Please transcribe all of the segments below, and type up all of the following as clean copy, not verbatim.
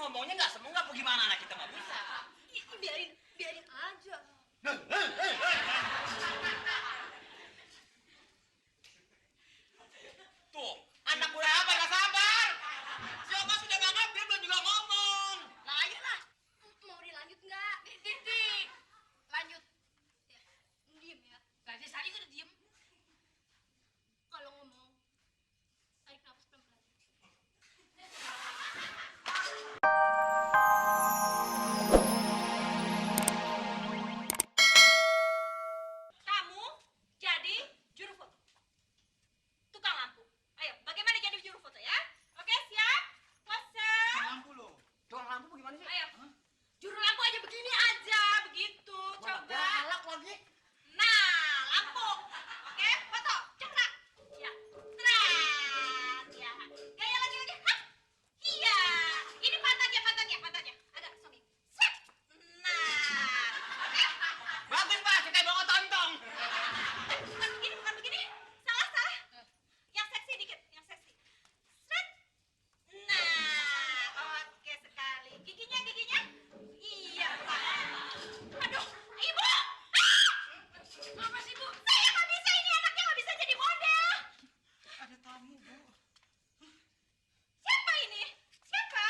ngomongnya nggak semua apa gimana anak kita nggak bisa. Biarin aja. Tuh, anak udah apa nggak sabar. Si Oma sudah nganggap dia belum juga ngomong. Lah ayolah. Mau dilanjut nggak? Di. Lanjut. Ya, diem ya. Tadi tadi udah diem. Kalau ngomong, tarik nafas pelan-pelan. Kamu jadi juru foto. Tukang lampu. Ayo, bagaimana jadi juru foto ya? Oke, siap? Pose. Lampu loh. Tuang lampu bagaimana sih? Ayo. Juru lampu aja begini aja, begitu. Coba. Galak lagi. Nah, lampu. Oke, foto. Cepat. Ya. Tret. Ya. Gaya lagi. Hah? Iya. Ini pantatnya. Agak songit. Set. Nah. Oke. Bagus Pak, kita bawa tontong. Bukan begini. Salah. Yang seksi dikit, yang seksi. Set. Nah, oke sekali. Giginya. Iya, Pak. Aduh, Ibu. Apa sih, Bu? Saya nggak bisa, ini anaknya nggak bisa jadi model. Ada tamu Bu. Siapa ini? Siapa?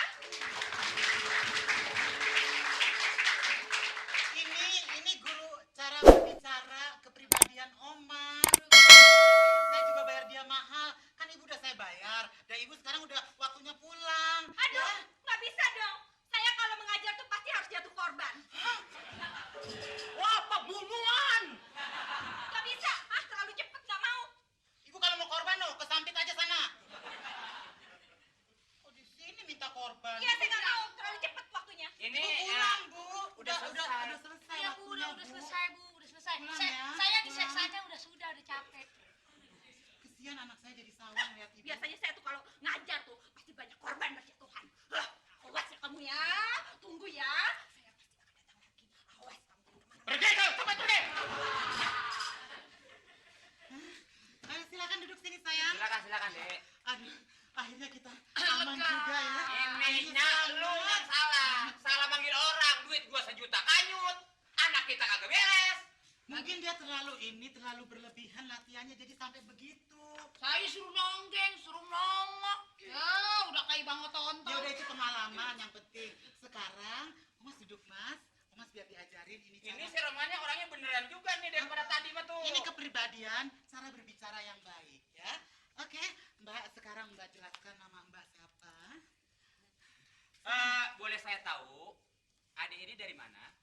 Ini guru cara berbicara kepribadian Oma. Saya juga bayar dia mahal. Kan Ibu udah saya bayar. Dan Ibu sekarang udah waktunya pulang. Aduh, nggak bisa dong. Saya kalau mengajar tuh pasti harus jatuh korban. Wah, pembunuhan. Nggak bisa. Ah, terlalu cepet, nggak mau. Ibu kalau mau korban loh, kesampit aja sana. Oh, di sini minta korban. Iya, saya nggak mau. Terlalu cepet waktunya. Ibu pulang, Bu. Udah selesai Iya, Bu, waktunya, udah selesai, Bu. Udah selesai. Pulang Saya, ya. saya di Pulang. saja udah capek. Kesian anak saya jadi sawang lihat Ibu. Biasanya saya tuh kalau ngajar tuh pasti banyak korban berjatuhan. Awas ya kamu ya. Tunggu ya. Saya pasti akan datang lagi. Awas kamu jangan kemana. Pergi kau, cepat pergi. Ayo silakan duduk sini sayang. Silakan, Dek. Aduh, akhirnya kita aman juga ya. Ininya lu yang salah manggil orang, duit gua 1 juta kanyut, anak kita kagak beres. Mungkin dia terlalu berlebihan latihannya jadi sampai begitu. Saya suruh nonggeng, suruh nongok. Ya, udah kayak banget Ya tonton. udah itu pengalaman yang penting. Sekarang Mas duduk Mas. Mas biar diajarin ini Ini cara. si Romanya orangnya beneran juga nih daripada tadi mah tuh. Ini kepribadian, cara berbicara yang baik ya. Oke, Mbak sekarang Mbak jelaskan nama Mbak siapa? Boleh saya tahu adik ini dari mana?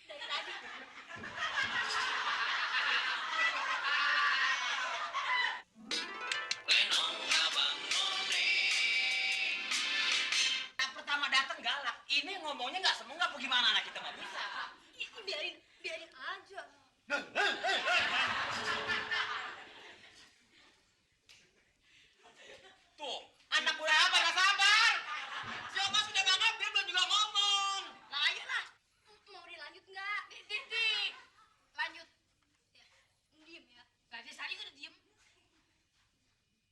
Dari tadi. Yang pertama datang galak. Ini ngomongnya nggak semua apa gimana anak kita nggak bisa. Biarin aja. Tuh, anak udah apa nggak sabar. Si Oma sudah nganggap dia belum juga ngomong. Lah ayolah. Mau dilanjut nggak? Di. Lanjut. Ya, diem ya. Tadi tadi udah diem.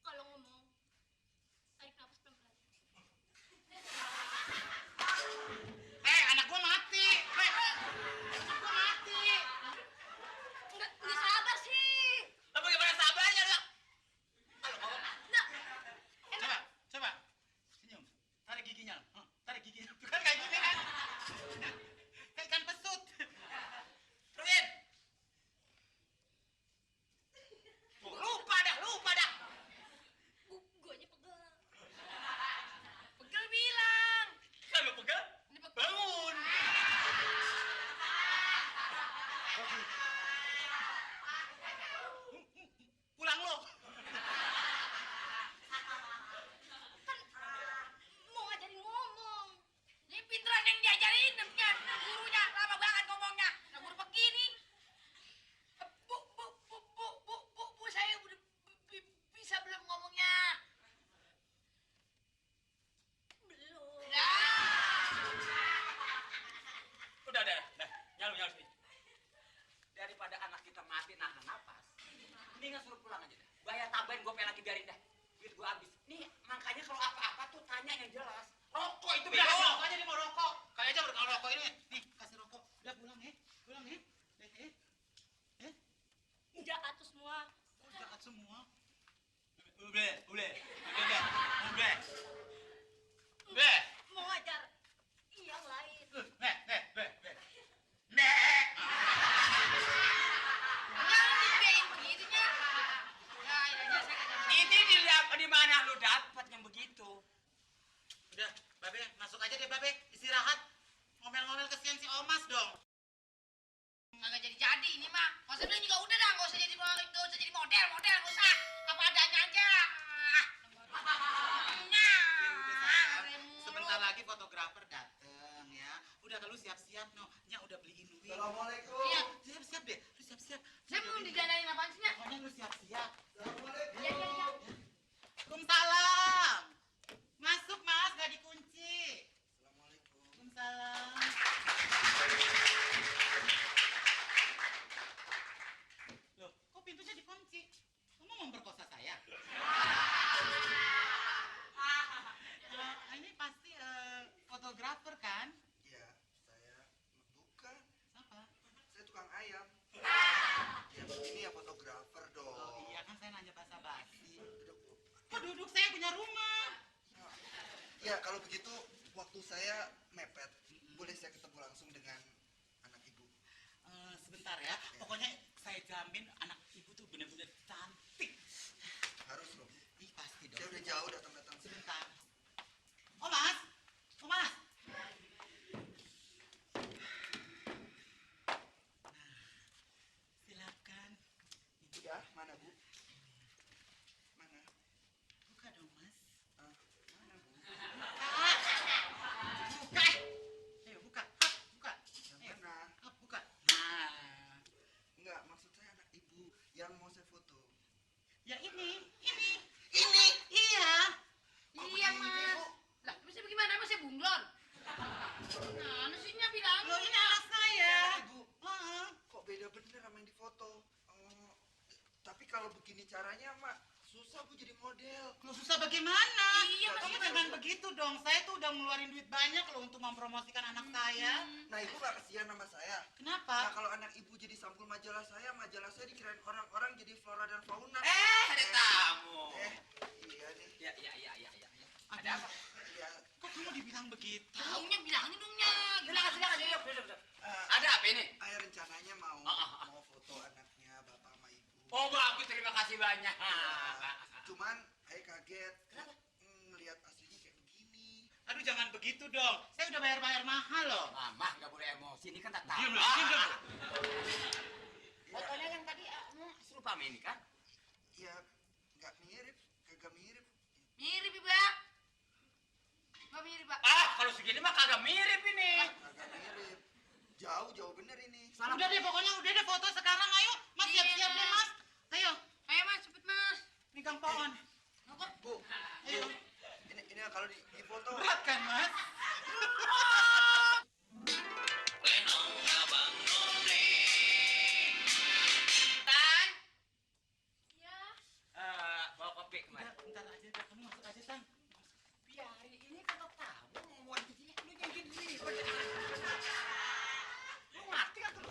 Kalau ngomong, tarik nafas pelan-pelan. Anak gua mati. Anak gua mati. Nggak sabar sih. Lah bagaimana sabarnya lo? Kalau ngomong, Nah, coba, senyum. Tarik giginya, tarik giginya. Tuh kan kayak gini kan? Kayak ikan pesut. Terusin. Tuh, lupa dah. guanya pegel. Pegel bilang. Kalau pegel, bangun. Pulang lo. Mau ngajarin ngomong. Ini pinteran yang diajarin kan. Gurunya lama banget ngomongnya. Nah, guru begini. Bu, saya udah bisa belum ngomongnya? Belum. Udah. Nyalu sini. Daripada anak kita mati nahan napas, mendingan suruh pulang aja dah. Bayar tambahin gue pengen lagi biarin dah. duit gua habis. Nih, makanya kalau apa-apa tuh tanya yang jelas. Rokok itu Udah kasih bego. rokok aja, dia mau rokok. Kali aja berkah rokok ini. Nih, kasih rokok. Udah pulang ya. Pulang ya. Udah atuh semua. Jahat semua. Udah. Mau ngajar yang lain. Jangan dibedain begitunya. Ya, Ini di mana lu dapat yang begitu? Udah, Babe, masuk aja deh, Babe. Istirahat. Ngomel-ngomel kesian si Omas dong. kagak jadi ini mah. Masa bilang juga udah dah, nggak usah jadi model, nggak usah. Apa adanya aja. Sebentar lagi fotografer dateng ya. Udah kalau siap-siap no. Nya udah beliin duit. Assalamualaikum. Iya. Siap-siap deh. Lu siap-siap. Saya mau diganain apaan sih, Nya? Pokoknya lu siap-siap. Assalamualaikum. Iya. Waalaikumsalam. Masuk, Mas, gak dikunci. Assalamualaikum. Waalaikumsalam. Loh, kok pintunya dikunci? Kamu mau memperkosa saya? Ini pasti fotografer kan? Iya, saya bukan. Siapa? Saya tukang ayam. Ya begini ya fotografer dong. Oh iya kan saya nanya basa-basi. Kok duduk, saya punya rumah. Ya kalau begitu waktu saya mepet, boleh saya ketemu langsung dengan anak ibu. Sebentar ya, pokoknya saya jamin anak ibu tuh bener-bener cantik. Harus loh. Ih pasti dong. Saya udah jauh datang-datang. Sebentar. Oh Mas, oh Mas. Silakan. Ya, mana bu? Mana? Buka dong Mas. Mana bu? Buka. Ayo buka. Hap, buka. Yang Ayo, mana? hap, buka. Nah, Enggak, maksud saya anak ibu yang mau saya foto. ya ini. Ini? Iya. Kok Iya, begini, Mas. Bu? Lah, bisa bagaimana? Masih bunglon. Nah, sihnya bilang. Loh ini anak saya. Ibu, Heeh. kok beda bener sama yang difoto? Tapi kalau begini caranya, Mak, susah bu jadi model. Loh susah bagaimana? Iya, Mas, Kamu iya. jangan begitu dong. Saya tuh udah ngeluarin duit banyak loh untuk mempromosikan anak saya. Nah, ibu gak kesian sama saya. Nah, Kenapa? kalau anak ibu jadi sampul majalah saya dikirain orang-orang jadi flora dan fauna. Ada tamu. Iya nih. Ya. Ada apa? Ya, Kok kamu dibilang begitu? Taunya bilangin dong, Nya. Silakan, yuk. eh, Ada apa ini? ayah rencananya mau foto anaknya bapak sama ibu. Oh bagus, terima kasih banyak. Cuman ayah kaget. Ngelihat aslinya kayak begini. Aduh jangan begitu dong. Saya udah bayar mahal loh. Mama nggak boleh emosi, ini kan tak tahu. Diam loh, diam loh. Fotonya yang tadi serupa sama ini kan? Ya, nggak mirip, kagak mirip. Mirip, Mbak. Nggak mirip, Pak. Kalau segini mah kagak mirip ini. Kagak mirip. Jauh bener ini. Udah deh pokoknya udah deh foto sekarang ayo. Mas Iya. siap-siap deh Mas. Ayo, Ayo, Mas, cepet, Mas. pegang pohon. Bu, Ayo. ini kalau di foto. Berat kan Mas? Tan, Ya. bawa kopi kemari. Udah, bentar aja dah. Kamu masuk aja Tang. Biarin, ini kan tak tahu mau di sini lu jangan gini. Lu ngerti kan tuh?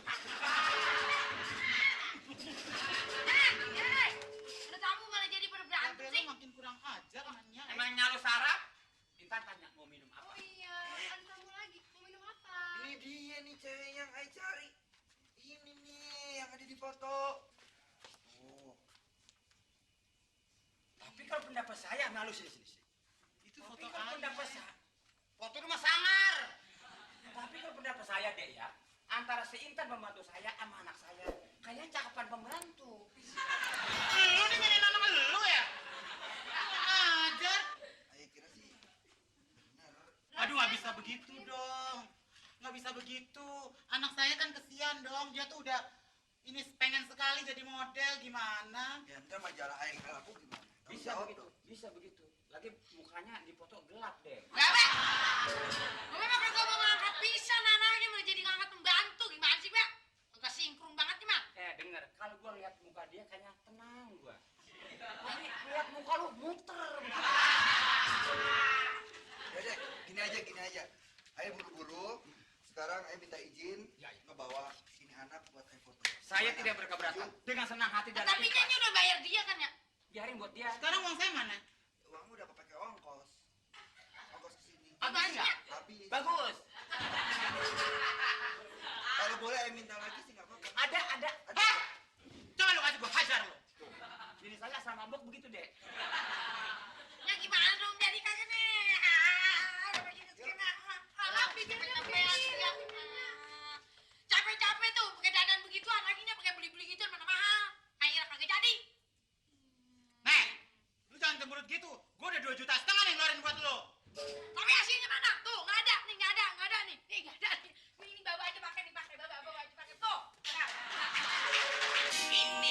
Ada tamu malah jadi pada berantem Babe sih. lu makin kurang ajar namanya. Emangnya lu sarap? Intan tanya mau minum apa? Oh iya, ada tamu lagi. Mau minum apa? Ini dia nih cewek yang Ai cari. Ini nih yang ada di foto. Oh, Tapi kalau pendapat saya, malu sini. Itu Tapi foto kalau pendapat ayah. saya, foto rumah sangar. Tapi kalau pendapat saya deh ya, antara si Intan pembantu saya sama anak saya, kayaknya cakapan pembantu. Lu nih milih anak lu ya? Kurang ajar. Ai kira sih bener. Aduh nggak bisa begitu dong. Nggak bisa begitu. Anak saya kan kesian dong. Dia tuh udah ini pengen sekali jadi model gimana? Ya ntar majalah Ai yang laku gimana? Tanggung Bisa jawab begitu, dong. bisa begitu. Lagi mukanya dipoto gelap deh. Bapak, Bapak kalau gak mau ngangkat pisan anaknya malah jadi ngangkat pembantu. Gimana sih, Pak? Enggak sinkron banget nih, Mak. Denger, kalau gua lihat muka dia kayaknya tenang gua. Tapi lihat muka lu muter. Ya deh, gini aja. Ayo buru-buru. Sekarang ayo minta izin Ya, ya. ngebawa ini anak buat ayo foto. Saya Gimana? tidak berkeberatan. Setuju? Dengan senang hati dan Tapi ikhlas. kayaknya udah bayar dia kan ya? Biarin buat dia. Sekarang uang saya mana? Uangmu udah kepake ongkos. Ongkos kesini. Habis nggak? Habis. Bagus. Kalau boleh ayo minta lagi sih nggak apa-apa. Ada. Hah? Coba lu kasih gua hajar lu. Bini saya asal mabok begitu, Dek. Ya gimana dong jadi kagak nih? Udah begini segini. Alah, bikin capek-capean. Capek-capek tuh pakai dandan begituan, laginya pakai beli-beli gitu mana mahal. Akhirnya kagak jadi. Nih, lu jangan cemberut gitu. Gua udah 2,5 juta nih ngeluarin buat lu. Tapi hasilnya mana? Tuh, nggak ada nih, nggak ada nih. Nih, nggak ada nih. Ini bawa aja pakai, bawa aja pakai. Tuh, nggak ada. Ini